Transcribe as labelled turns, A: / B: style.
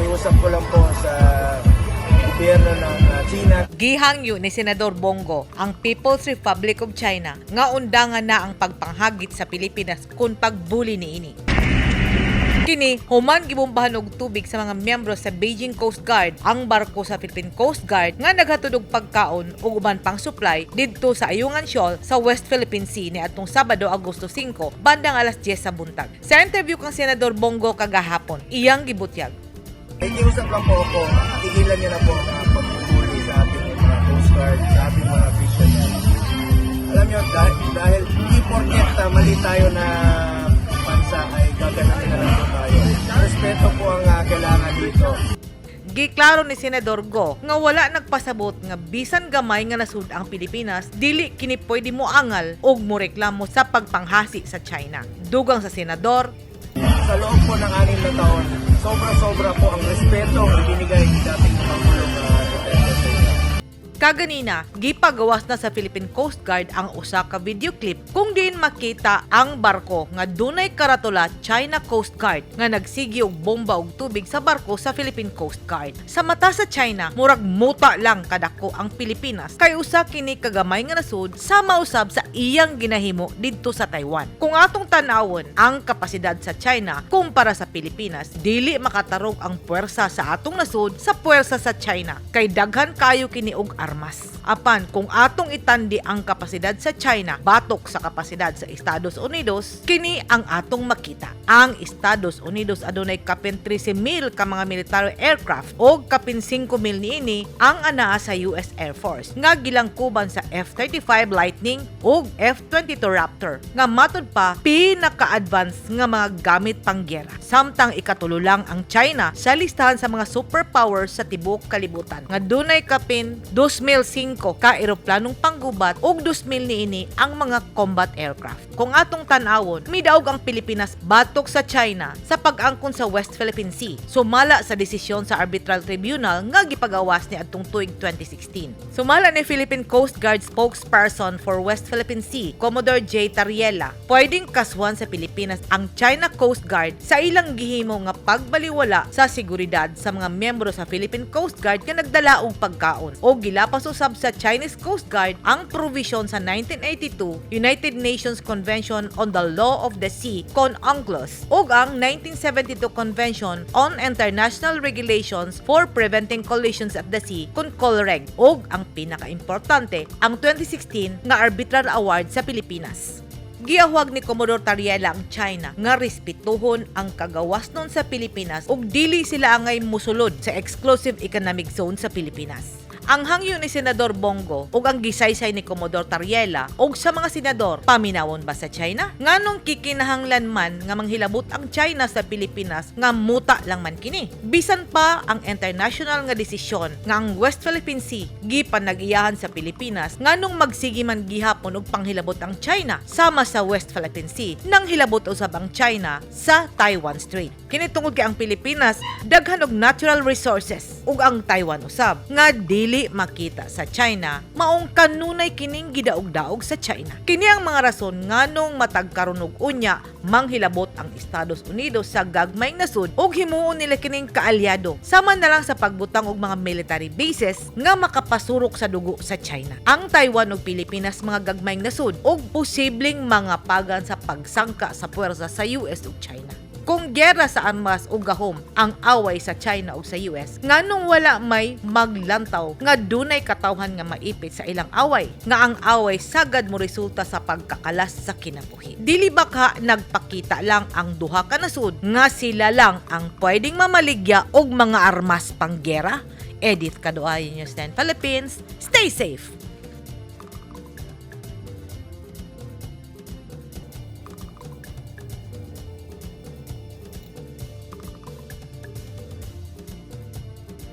A: Pakiusap ko lang po sa gobyerno ng China.
B: Gihangyo ni Senador Bong Go ang People's Republic of China nga undangan na ang pagpanghagit sa Pilipinas kung pagbuli niini. Kini, human gibombahan og tubig sa mga miyembro sa Beijing Coast Guard ang barko sa Philippine Coast Guard nga naghatod og pagkaon ug uban pang supply didto sa Ayungin Shoal sa West Philippine Sea niadtong Sabado, Agosto 5, bandang alas 10 sa buntag. Sa interview kang Senador Bong Go kagahapon, iyang gibutyag.
A: Nakikiusap lang po ako, tigilan niyo na po ang pagbubuli sa ating mga Coast Guard, sa ating mga fishermen. Alam niyo, dahil hindi porket mali tayo na bansa ay gaganapin na lang po tayo. Respeto po ang kailangan dito.
B: Giklaro ni Senador Go nga wala nagpasabot nga bisan gamay nga nasud ang Pilipinas, dili kini pwede moangal og moreklamo sa pagpanghasi sa China. Dugang sa senador,
A: Sa loob po ng 6 na taon, sobra-sobra po ang respeto ang ibinigay ni dating Pangulong Duterte sa inyo.
B: Kaganina, gipagawas na sa Philippine Coast Guard ang usa ka video clip kung diin makita ang barko nga dunay karatula China Coast Guard nga nagsigi og bomba og tubig sa barko sa Philippine Coast Guard. Sa mata sa China, murag muta lang kadako ang Pilipinas kay usa kini kagamay nga nasud sama usab sa iyang ginahimo didto sa Taiwan. Kung atong tan-awon ang kapasidad sa China kumpara sa Pilipinas, dili makatarog ang puwersa sa atong nasud sa puwersa sa China kay daghan kayo kini og armas. Apan kung atong itandi ang kapasidad sa China batok sa kapasidad sa Estados Unidos, kini ang atong makita. Ang Estados Unidos adunay kapin 13,000 ka mga military aircraft og kapin 5,000 niini ang anaa sa US Air Force nga gilangkuban sa F-35 Lightning ug F-22 Raptor nga matud pa pinaka-advance nga mga gamit panggera. Samtang ikatulo lang ang China sa listahan sa mga superpowers sa tibuok kalibutan nga dunay kapin 2005 ka eroplanong panggubat ug 2000 niini ang mga combat aircraft. Kung atong tan-awon, midaog ang Pilipinas batok sa China sa pag-angkon sa West Philippine Sea, sumala sa desisyon sa Arbitral Tribunal nga gipagawas ni adtong tuig 2016. Sumala ni Philippine Coast Guard spokesperson for West Philippine Sea, Commodore J. Tariela, pwedeng kasuhan sa Pilipinas ang China Coast Guard sa ilang gihimo nga pagbaliwala sa seguridad sa mga miyembro sa Philippine Coast Guard nga nagdala og pagkaon o gilapas usab sa Chinese Coast Guard ang provision sa 1982 United Nations Convention on the Law of the Sea kon UNCLOS ug ang 1972 Convention on International Regulations for Preventing Collisions at the Sea kon COLREG ug ang pinakaimportante, ang 2016 nga Arbitral Award sa Pilipinas. Giahwag ni Commodore Tariela ang China nga respetuhon ang kagawasnon sa Pilipinas ug dili sila angay musulod sa exclusive economic zone sa Pilipinas. Ang hangyo ni Senador Bong Go ug ang gisaysay ni Commodore Tariela ug sa mga senador, paminawon ba sa China? Nganong kikinahanglan man nga manghilabot ang China sa Pilipinas nga muta lang man kini? Bisan pa ang international nga desisyon nga ang West Philippine Sea gipanag-iyahan sa Pilipinas, nganong magsige man gihapon og panghilabot ang China sama sa West Philippine Sea, nang hilabot usab ang China sa Taiwan Strait? Kini tungod kay ang Pilipinas daghan og natural resources ug ang Taiwan usab nga dili makita sa China, maong kanunay kining gidaog-daog sa China. Kini ang mga rason nganong matag karon ug unya manghilabot ang Estados Unidos sa gagmayng nasud ug himuon nila kining kaalyado sama na lang sa pagbutang og mga military bases nga makapasurok sa dugo sa China. Ang Taiwan ug Pilipinas mga gagmayng nasud ug posibleng mga pagan sa pagsangka sa puwersa sa US ug China. Kung giyera sa armas o gahom ang away sa China o sa US, nganong wala may maglantaw nga dunay katawhan nga maipit sa ilang away, nga ang away sagad mo resulta sa pagkakalas sa kinabuhi? Dili ba ka nagpakita lang ang duha ka nasud nga sila lang ang pwedeng mamaligya og mga armas panggera? Edith Kaduay, News 10 Philippines. Stay safe!